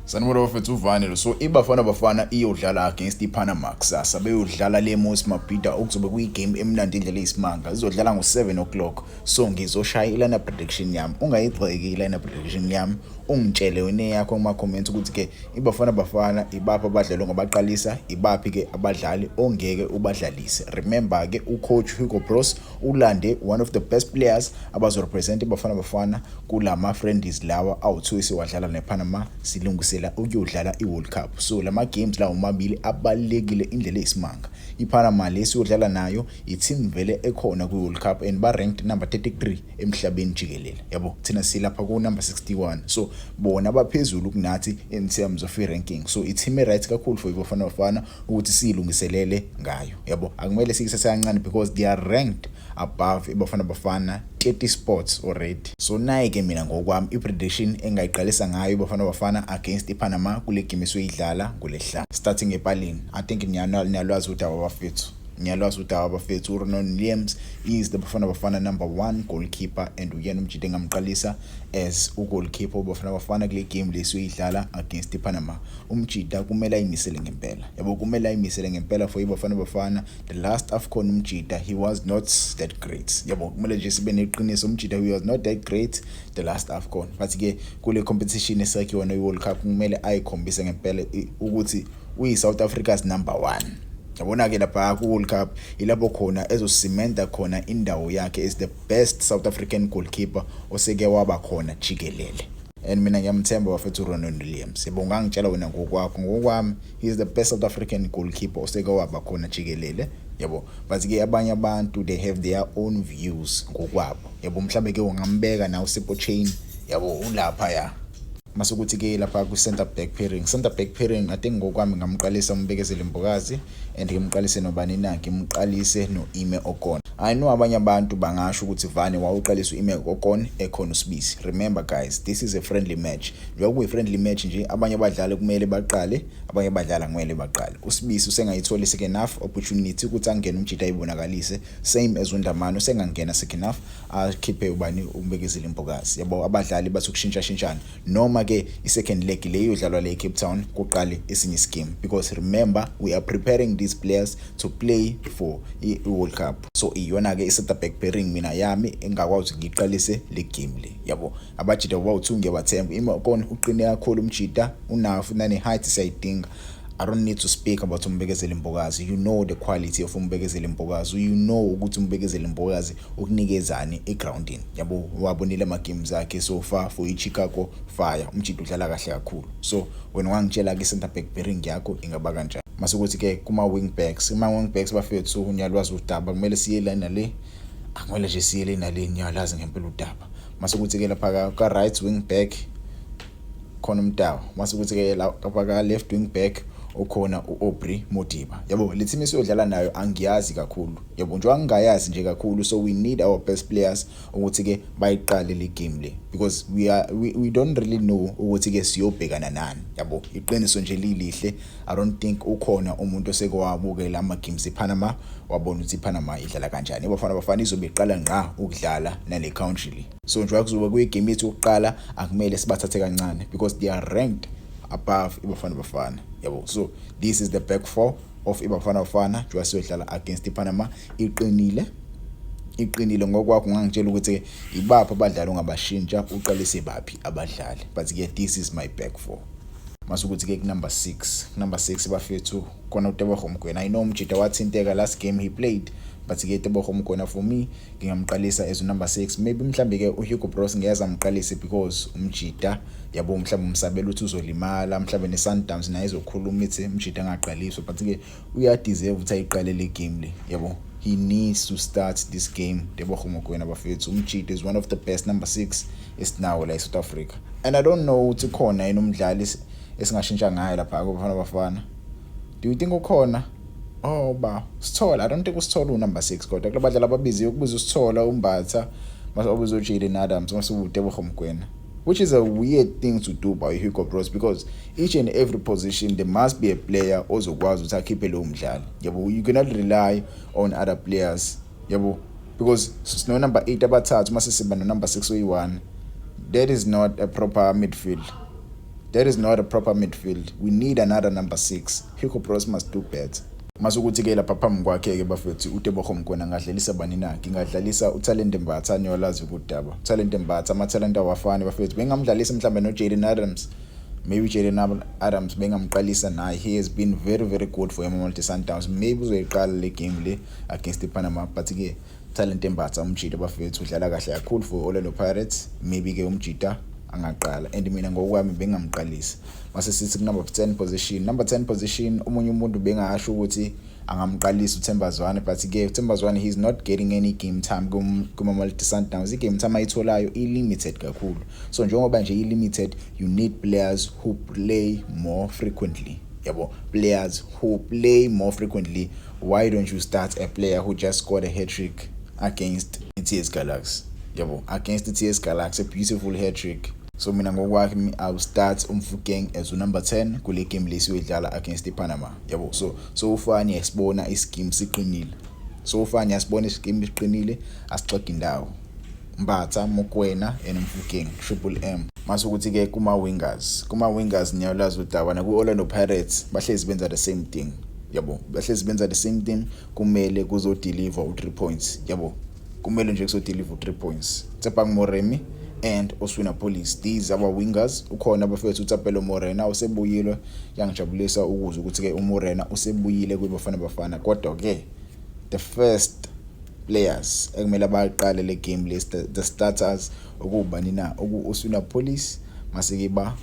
Sanibona bafethu, uVane. So iBafana Bafana iyodlala against iPanama kusasa. Beyodlala le Moses Mabhida, okuzobe kuyigame emnandi indlela eyisimanga. Izodlala ngo-7 o'clock. So ngizoshaya i-line prediction yami. Ungayigxeki i-line prediction yami. Ungitshele wena yakho kuma-comments ukuthi-ke iBafana Bafana ibaphi abadlali ongabaqalisa, ibaphi-ke abadlali ongeke ubadlalise. Remember-ke, ucoach Hugo Broos ulande one of the best players abazorepresent iBafana Bafana kulama friendlies lawa awu-2 esiwadlala nePanama, silungisela ukuyodlala i-World Cup. So lama games lawo mabili abalulekile indlela eyisimanga. IPanama lesiyodlala nayo i-team vele ekhona kwi-World Cup and ba-ranked number 33 emhlabeni jikelele, yabo. Thina silapha ku-number 61, so bona baphezulu kunathi in terms of i-ranking. So i-team e-right kakhulu for iBafana Bafana ukuthi siyilungiselele ngayo, yabo. Akumele siyisese kancane because they are ranked above iBafana Bafana 30 spots already. So nayi-ke mina ngokwami i-prediction engayiqalisa ngayo iBafana Bafana against iPanama kule game esiyoyidlala ngolesihlanu. Starting epalini, I think niyalwazi udaba bafethu, ngiyalwazi udaba bafethu. uRonwen Williams is the Bafana Bafana number one goalkeeper and uyena umjita engamqalisa as ugoalkeeper uBafana Bafana kule game lesiyoyidlala against iPanama. Umjita kumele ayimisele ngempela, yabo, kumele ayimisele ngempela for iBafana Bafana. The last AFCON umjita, he was not that great, yabo. Kumele nje sibe neqiniso, umjita, he was not that great the last AFCON, but ke kule competition esakhiwa i-World Cup kumele ayikhombise ngempela ukuthi uyi-South Africa's number one, yabona-ke. Lapha ku-World Cup ilapho khona ezosimenta khona indawo yakhe as the best South African goalkeeper oseke waba khona jikelele. And mina ngiyamthemba bafethu uRonwen Williams, yebo. Ungangitshela wena ngokwakho, ngokwami he is the best South African goalkeeper oseke waba khona jikelele, yabo. But-ke abanye abantu, they have their own views ngokwabo, yabo. Mhlawumbe-ke ungambeka nawe uSipho Chaine, yabo, ulapha ya. Masukuthi-ke lapha ku-center back pairing, center back pairing, I think ngokwami ngamqalisa uMbekezeli Mbokazi and ngimqalise nobani na? Ngimqalise no-Ime Okon. I know abanye abantu bangasho ukuthi, "Vane, wawuqalisa u-Ime Okon ekhona uSibisi." Remember guys, this is a friendly match. Njengoba kuyi-friendly match nje, abanye abadlali kumele baqale, abanye abadlali akumele baqale. USibisi usengayithola i-second half opportunity ukuthi angene umjita ayibonakalise, same as uNdamane usengangena second half akhiphe ubani? UMbekezeli Mbokazi, yabo. Abadlali bathi ukushintsha shintshana, noma ke i-second leg le iyodlalwa le eCape Town kuqale esinye ischeme, because remember, we are preparing these players to play for i-World Cup. So iyona ke i-center back pairing mina yami engakwazi ngiqalise le game le, yabo. Abajita bawu2 ngiyabathemba. Imakona uqine kakhulu umjita, unayo futhi nane height siyayidinga. I don't need to speak about uMbekezeli Mbokazi. You know the quality of uMbekezeli Mbokazi. You know ukuthi uMbekezeli Mbokazi ukunikezani egroundini. Yabo, wabonile ama games akhe so far for iChicago Fire. Umjita udlala kahle kakhulu. So wena wangitshela ke, center back pairing yakho ingaba kanjani? Masukuthi ke kuma wing backs, kuma wing backs bafethu, unyalwazi udaba, kumele siye lana le, akumele nje siye le nale, niyalazi ngempela udaba. Masukuthi ke lapha ka right wing back khona uMudau. Masukuthi ke lapha ka left wing back ukhona uAubrey Modiba, yabo. Le team esiyodlala nayo angiyazi kakhulu, yabo, nje angingayazi nje kakhulu. So we need our best players ukuthi ke bayiqale le game le because we don't really know ukuthi ke siyobhekana nani, yabo. Iqiniso nje lilihle, I don't think ukhona umuntu oseke wabukela ama games ePanama wabona ukuthi iPanama idlala kanjani. IBafana Bafana izobe iqala ngqa ukudlala nale country le, so nje kuzoba kuyigame yethu yokuqala, akumele sibathathe kancane because they are ranked above iBafana Bafana, yabo. So this is the back four of iBafana Bafana njengoba siyodlala against iPanama. Iqinile, iqinile. Ngokwakho ungangitshela ukuthi ibaphi abadlali ongabashintsha, uqalise baphi abadlali, but ke this is my back four. Masukuthi ke ku number 6, number 6 bafethu, khona uTebogo Mokoena. I know umjita wathinteka last game he played, but ke Tebogo Mokoena for me ngingamqalisa as number 6. Maybe mhlambe ke uHugo Broos ngiyeza amqalise because umjita, yabo, mhlawumbe umsabela ukuthi uzolimala, mhlawumbe neSundowns naye izokhuluma ithi umjita angaqaliswa, but ke uyadeserve ukuthi ayiqale le game le, yabo. He needs to start this game, Tebogo Mokoena bafethu. Umjita is one of the best number 6 esinawo la eSouth Africa and I don't know ukuthi khona yini umdlali esingashintsha ngayo lapha kuBafana Bafana. Do you think ukhona? Oh ba Sithole, I don't think uSithole unumber 6, kodwa kulabadlali ababiziwe kubiza uSithole, uMbatha, mase obiza uJayden Adams, mase uTebogo Mokoena, which is a weird thing to do by Hugo Broos because each and every position there must be a player ozokwazi ukuthi akhiphe lowo mdlali, yabo. You cannot rely on other players, yabo, because sino number 8 abathathu, mase siba no number 6 oyi1. That is not a proper midfield. That is not a proper midfield. We need another number 6. Hugo Broos must do better. Masukuthi-ke lapha phambi kwakhe-ke, bafethu, uTeboho Mokoena angadlalisa bani na? Ngingadlalisa uThalente Mbatha. Niyolazi udaba, uThalente Mbatha, amathalente awafani, bafethu. Bengamdlalisa mhlawumbe no-Jaden Adams. Maybe Jaden Adams bengamqalisa naye. He has been very, very good for iMamelodi Sundowns. Maybe uzoyiqala le game le against iPanama, but-ke Thalente Mbatha, umjita, bafethu, udlala kahle kakhulu for Orlando Pirates. Maybe-ke umjita angaqala, and mina ngokwami bengamqalisa. Mase sithi ku-number 10 position, number 10 position, omunye umuntu bengasho ukuthi angamqalisa uThemba Zwane, but-ke uThemba Zwane, he's not getting any game time kuma-Mamelodi Sundowns. I-game time ayitholayo i-limited kakhulu. So njengoba nje i-limited, you need players who play more frequently, yabo, players who play more frequently. Why don't you start a player who just scored a hat-trick against i-TS Galaxy, yabo, against i-TS Galaxy, a beautiful hat-trick? So mina ngokwami, I'll start uMofokeng as number 10 kule game lesiyoyidlala against iPanama, yabo. So ufani yasibona ischeme siqinile, so ufani yasibona ischeme siqinile, asixega indawo. Mbatha, Mokoena and Mofokeng, Triple M. Mase ukuthi ke kuma wingers, niyalazi udaba na ku Orlando Pirates, bahlezi benza the same thing, yabo, bahlezi benza the same thing. Kumele kuzodeliver u3 points, yabo, kumele nje kuzodeliver u3 points. Tshepang Moremi and Oswin Appollis, these our wingers. Ukhona, bafethu, uThapelo Morena usebuyile. Yangijabulisa ukuzwa ukuthi ke uMorena usebuyile kwiBafana Bafana, kodwa ke the first players ekumele baqale le game le, the starters, okubani na? Oku Oswin Appollis, mase kiba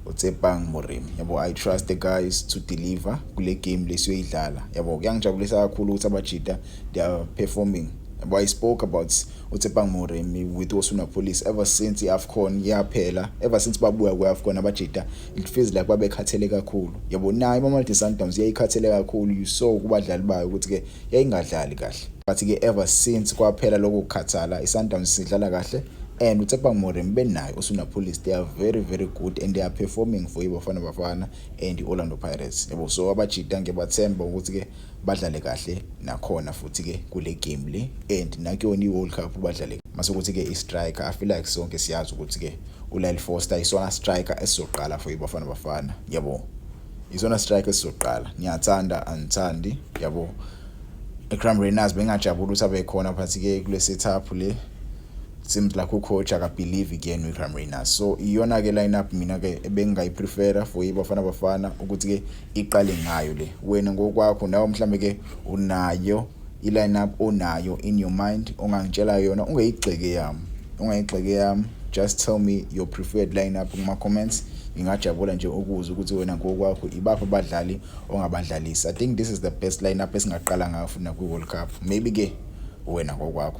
uTshepang Moremi, yabo. I trust the guys to deliver kule game lesiyoyidlala, yabo. Kuyangijabulisa kakhulu ukuthi abajita, they are performing, yabo. I spoke about uTshepang Moremi with Oswin Appollis ever since iAfcon yaphela, ever since babuya kweAfcon abajita. It feels like babekhathele kakhulu, yabo. Nayo iMamelodi Sundowns yayikhathele kakhulu. You saw kubadlali bayo ukuthi ke yayingadlali kahle, but ke ever since kwaphela lokho kukhathala, iSundowns sidlala kahle, and uTshepang Moremi benayo Oswin Appollis, they are very, very good and they are performing for iBafana Bafana and iOrlando Pirates, yabo. So abajita ngiyabathemba ukuthi ke badlale kahle nakhona futhi ke kule game le and nakuyona iWorld Cup badlale. Mase ukuthi ke i-striker, I feel like sonke siyazi ukuthi ke uLyle Foster isona striker esizoqala for iBafana Bafana, yabo, isona striker esizoqala, niyathanda anithandi, yabo. Iqraam Rayners bengajabula ukuthi abe khona, but ke kule setup le seems like ucoach akabelieve again with Rayners. So iyona ke lineup mina ke ebengingayiprefera for iBafana Bafana ukuthi ke iqale ngayo le. Wena ngokwakho nawe mhlambe ke unayo i-lineup onayo in your mind ongangitshela yona? Ungayigxeke yami, ungayigxeke yami. Just tell me your preferred lineup kuma comments. Ngingajabula nje ukuzwa ukuthi wena ngokwakho ibaphi abadlali ongabadlalisa. I think this is the best lineup esingaqala ngayo futhi kwi-World Cup. Maybe ke wena ngokwakho.